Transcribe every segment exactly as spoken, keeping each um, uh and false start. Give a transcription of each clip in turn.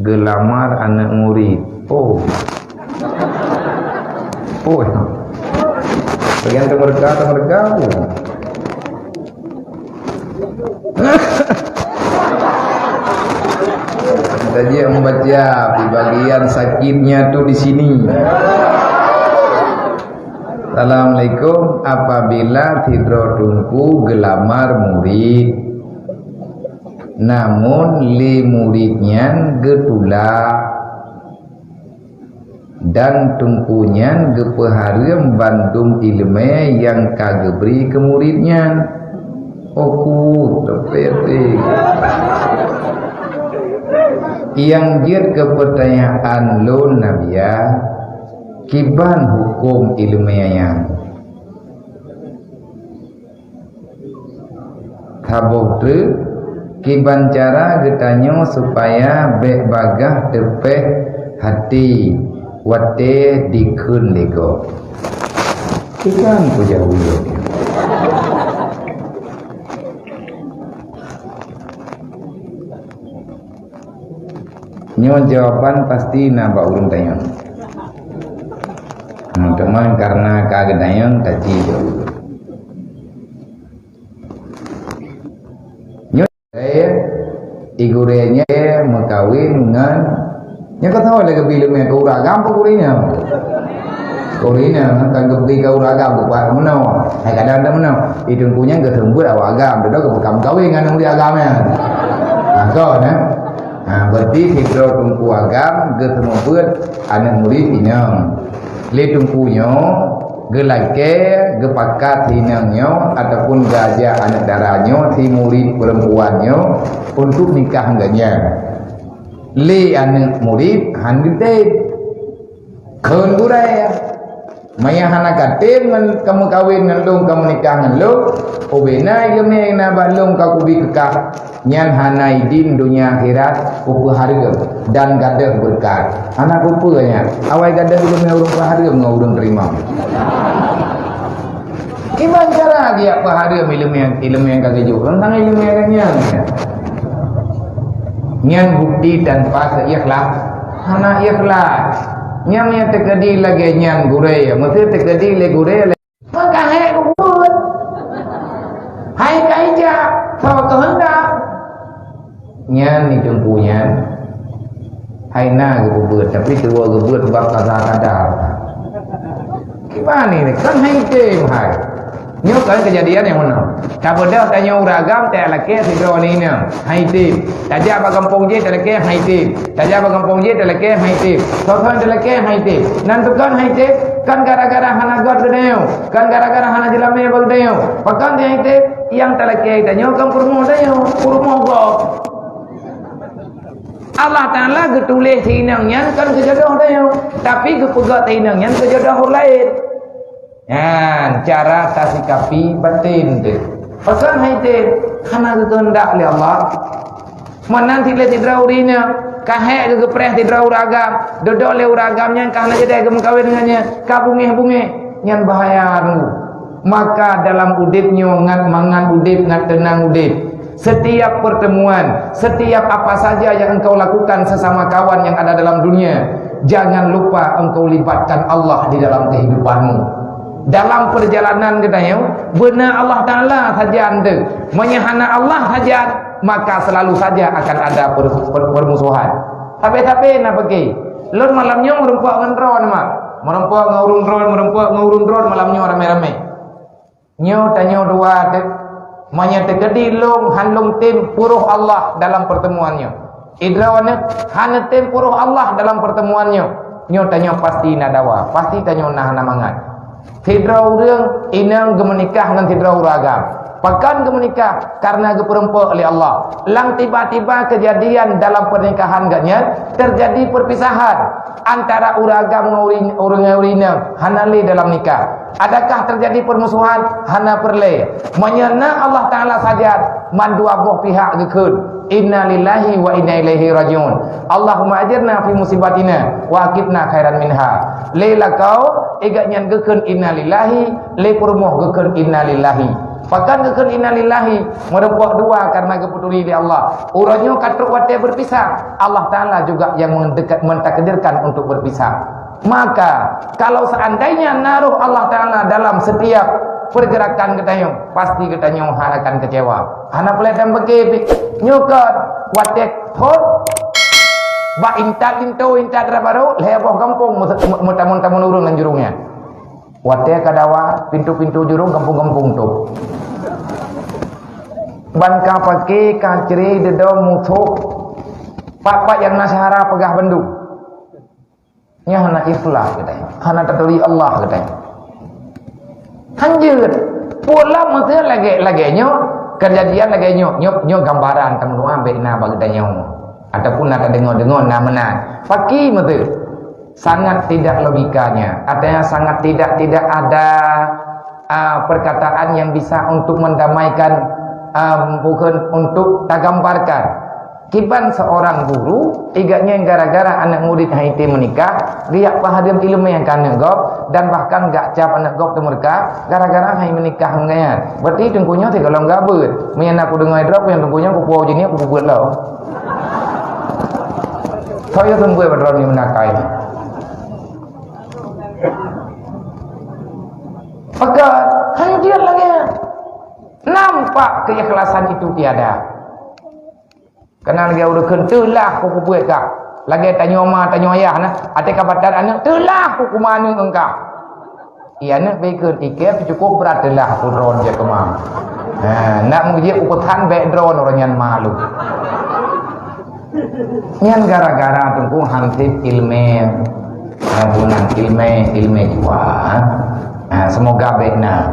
Geulamar aneuk murit. Oh. Oh. Bagian teumeureuka, teumeureuka. Oh. Tajak membaca di bagian sakitnya tu di sini. Assalamualaikum. Apabila sidroe teungku geulamar murit, namun lé murit nyan geutulak, dan teungku nyan geupeuhareuem bandum iéleumé nyang ka geubri keu murit nyan. Oku teupeu. Nyang jeuet keu peutanyaan lôn, Nabiah, kiban huköm iéleumé nyan? Saboh treuk, kiban cara geutanyoe supaya bék bagaih teupéh hati watée dikheun lé gob. Kiban peujaweueb. Nyoe jawaban pasti na bak ureuëng tanyong. Teuma karena ka geutanyong, taji jawaban. Nyoe, eh, i gurée nyan meukawen ngon, nyoe ka tahu lagée bi leumé keu ureuëng agam pun gurée nyan. Gurée nyan kan geubri keu ureuëng agam bukan meunoe. Hai kadang ada meunoe. Itu punya geuseumbut awak agam, dah geubri meukawen ngon ureuëng agam nyan. Ha, kon, eh? Ha, berarti sidroe teungku agam geuseumeubeuet aneuk murit inong. Lé teungku nyoe geulakée, geupakat si inong nyoe ataupun geuajak aneuk dara nyoe, si murit peurempuan nyoe untuk nikah ngon gobnyan. Lé aneuk murit han geutem. Kheun gurée, "Meunyo hana katem ngon kamoe kawen ngon lôn, kamoe nikah ngon lôn, ubena iéleumé na bak lôn ka kubi keukah, nyan hana idin donya akhirat, peue-peue hareuem dan gadôh beureukat." Hana peue-peue nyan, awai gadôh iéleumé ureuëng peuhareuem ngon ureuëng teurimong. Kiban cara geujak peuhareuem iéleumé, iéleumé nyang ka geujok, teuntang iéleumé nyang nyan. Nyan bukti tanpa keikhlas. Hana ikhlas. Nyang, nyang teukeudi lagée nyan gurée, meusti teukeudi lé gurée lé. Maka hai buet. Hai kaijak, soe keuheundak. Nyan ni teungku nyan. Hai na geupeubuet, tapi tuwoe geupeubuet bak kada-kada. Kiban ni, kan hai tem hai. Nyoe kan kejadian nyang meunoe. Tabeudôh tanyoe ureuëng agam talakée sidroe aneuk inong, hai tem. Tajak bak gampông jih talakée hai tem. Tajak bak gampông jih talakée hai tem. Soe-soe talakée hai tem. Nan tukang hai tem, kan gara-gara hana göt geutanyoe, kan gara-gara hana jeulamé bak geutanyoe. Pakon hai tem, nyang talakée tanyoe kan peurumoh tanyoe, peurumoh gob. Allah Taala geutuléh si inong nyan kon keu jodoh tanyoe, tapi geupeugah si inong nyan keu jodoh ureuëng laén. Nyan cara tasikapi batin teuh. Pakon hai tem, hana geukeuheundak lé Allah. Meunan cit lé sidroe ureuëng inong, ka hék geupréh sidroe ureuëng agam, dudoe lé ureuëng agam nyan ka hana jadéh geumeukawen ngon nyan, ka bungéh-bungéh, nyan bahaya teungku. Maka dalam udeb nyoe ngat mangat udeb, ngat teunang udeb. Setiap pertemuan, setiap apa saja yang engkau lakukan sesama kawan yang ada dalam dunia, jangan lupa engkau libatkan Allah di dalam kehidupanmu. Dalam perjalanan geutanyoe, beuna Allah Taala sajan teuh. Meunyo hana Allah sajan, maka selalu saja akan ada per-, per-, permusuhan. Tapi-tapi na peuki. Lôn malam nyoe meurumpok ngon droe, mak. Meurumpok ngon ureuëng droe, meurumpok ngon ureuëng droe malam nyoe ramé-ramé. Nyoe tanyoe dua teuh, meunyo teukeudi lôn han lôn tem peuruh Allah dalam pertemuan nyoe. Idroe nyoe hana tem peuruh Allah dalam pertemuan nyoe. Nyoe tanyoe pasti na dawa, pasti tanyoe na hana mangat. Sidroe ureuëng inong geumeunikah ngon sidroe ureuëng agam. Pakon geumeunikah? Karena geupeurumpok lé Allah. Lam tiba-tiba kejadian dalam pernikahan gobnyan terjadi perpisahan antara ureuëng agam ngon ureuëng, ureuëng inong, hana lé dalam nikah. Adakah terjadi permusuhan? Hana peureulée. Meunyo na Allah Taala sajan, mandua boh pihak geukheun, "Inna lillahi wa inna ilaihi rajiun. Allahumma ajirna fi musibatina wa aqibna khairan minha." Lé lakoe, i gobnyan geukheun, "Inna lillahi," lé peurumoh geukheun, "Inna lillahi." Pakon geukheun innalillahi, meureumpok dua karena geupeuturi lé Allah. Uroe nyoe ka trok watée berpisah, Allah Taala juga yang mendekat-, mentakdirkan untuk berpisah. Maka, kalau seandainya na roh Allah Taala dalam setiap pergerakan geutanyoe, pasti geutanyoe hana akan kecewa. Hana peuleueh dan beuke nyoe ka watée thon bak intat linto, intat dara barô, lhée boh gampông meutamon-tamon ureuëng lam jurông nyan. Watée ka dawa, pintoe-pintoe jurông gampông-gampông tôp. Ban ka paké, ka cré, deudong, musôk. Pat-pat nyang na syedara peugah bandum. Nyan hana ikhlas geutanyoe, hana taturi Allah geutanyoe. Hanjeuet. Pola meuteun lagée, lagée nyoe, keujadian lagée nyoe, nyoe, nyoe gambaran tameudoá bék na bak geutanyoe. Ataupun na tadeungoe-deungoe na meunan. Paké meuteun. Sangat tidak logikanya. Artinya sangat tidak, tidak ada, ah, perkataan yang bisa untuk mendamaikan, ah, bukan untuk tagambarkan. Kiban seorang guru, igaknya gara-gara anak murid hai tém meunikah, dia pahadam ileumé nyang ka aneuk gob, dan bahkan gak cap aneuk gob teumeureuka gara-gara hai meunikah ngon gobnyan. Berarti teungku nyoe sigohlom gabeuet. Meunyoe na kudeungoe droe nyang teungku nyoe kupuwoe jinih kupeubeuet lom. Soe nyang seumeubeuet droe nyoe meunakai. Maka hanjeuet lagée nyan. Nampak keikhlasan itu tiada. Kana lagée ureuëng kheun teulah ku kubuet kah. Lagée tanyoe ma, tanyoe ayah na, até ka batat aneuk teulah ku kuma aneuk engkah. Iya aneuk bèk kheun ikée cukup brat teulah ku droen je keumam. Ha, nak mujik upeusan bèk droen ureuëng nyan malu. Nyan gara-gara teungku hansip ilmé. Ha, bunan ilmé, ilmé jua. Ha, semoga bèk na.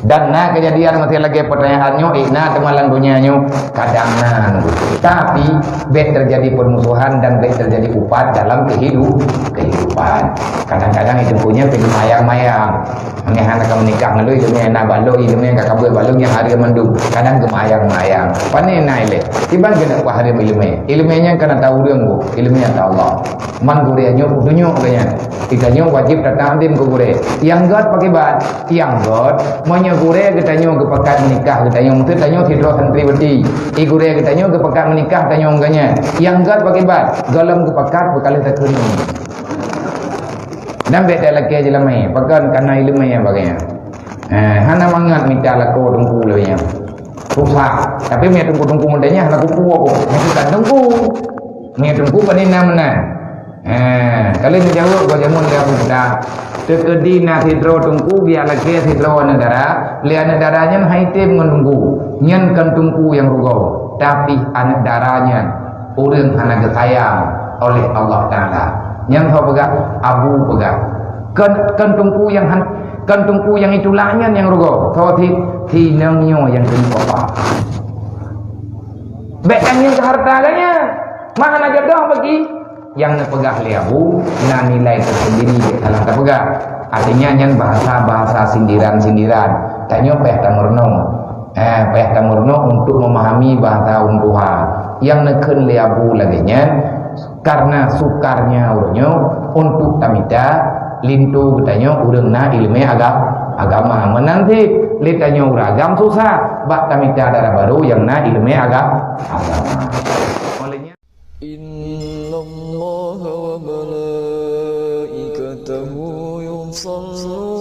Dan na kejadian masih lagi pertanyaan nyoe, eh, na teuma lam dunia nyoe, kadang na nunggu. Tapi bèk terjadi permusuhan dan bèk terjadi upat dalam kehidup, kehidupan. Kadang-kadang itu punya pergi mayang-mayang. Nyan hana ka meunikah ngon lôn, ileumé na bak lôn, ileumé ka kabuet bak lôn nyang hareuem mandum. Kadang geumayang-mayang. Pane na ilée? Kiban keuneuk peuhareuem ileumé? Ileumé nyan kana ta ureuëng bu, ileumé nyang ta Allah. Man gurée nyoe kutunyok keu nyan. Geutanyoe wajéb tatakzim keu gurée. Nyang gét pakiban? Nyang gét, meunyoe gurée geutanyoe geupakat meunikah geutanyoe, meusti tanyoe sidroe santriwati. I gurée geutanyoe geupakat meunikah tanyoe ngon gobnyan. Nyang gét pakiban? Gohlom geupakat beukaleuh takheun. Dan bèk talakée jeulamé, pakon kana ileumé nyang bagée nyan. Eh, hana mangat mita lakoe teungku lagée nyan. Susah. Tapi meunyo teungku-teungku meunan nyan hana kupu aku. Nyan bukan teungku. Meunyo teungku pane na meunan. Eh, kalau neujaweueb bak jameun lé Abu Muda, teukeudi na sidroe teungku geujak lakée sidroe aneuk dara, lé aneuk dara nyan hai tém ngon teungku. Nyan kon teungku nyang rugoe, tapi aneuk dara nyan ureuëng hana geusayang oleh Allah Taala. Nyang soe peugah? Abu peugah. Kon, kon teungku nyang han, kon teungku nyang itulak nyan nyang rugoe. Soe cit? Inong nyoe nyang keu papa. Bèk tangieng keu hareuta gobnyan. Ma hana jodoh bagi. Nyang neupeugah lé Abu na nilai tersendiri, bèk salah tapeugah. Artinya nyan bahasa-bahasa sindiran-sindiran. Tanyoe payah tameurunoe. Eh, payah tameurunoe untuk memahami bahasa ureuëng tuha. Nyang neukheun lé Abu lagée nyan, karena sukarnya ureuëng nyoe untuk tamita linto geutanyoe ureuëng na ileumé aga-, agama. Meunan cit lé tanyoe ureuëng agam susah bak tamita dara barô nyang na ileumé aga-, agama. Innallaha wa malaikatahu yusalluna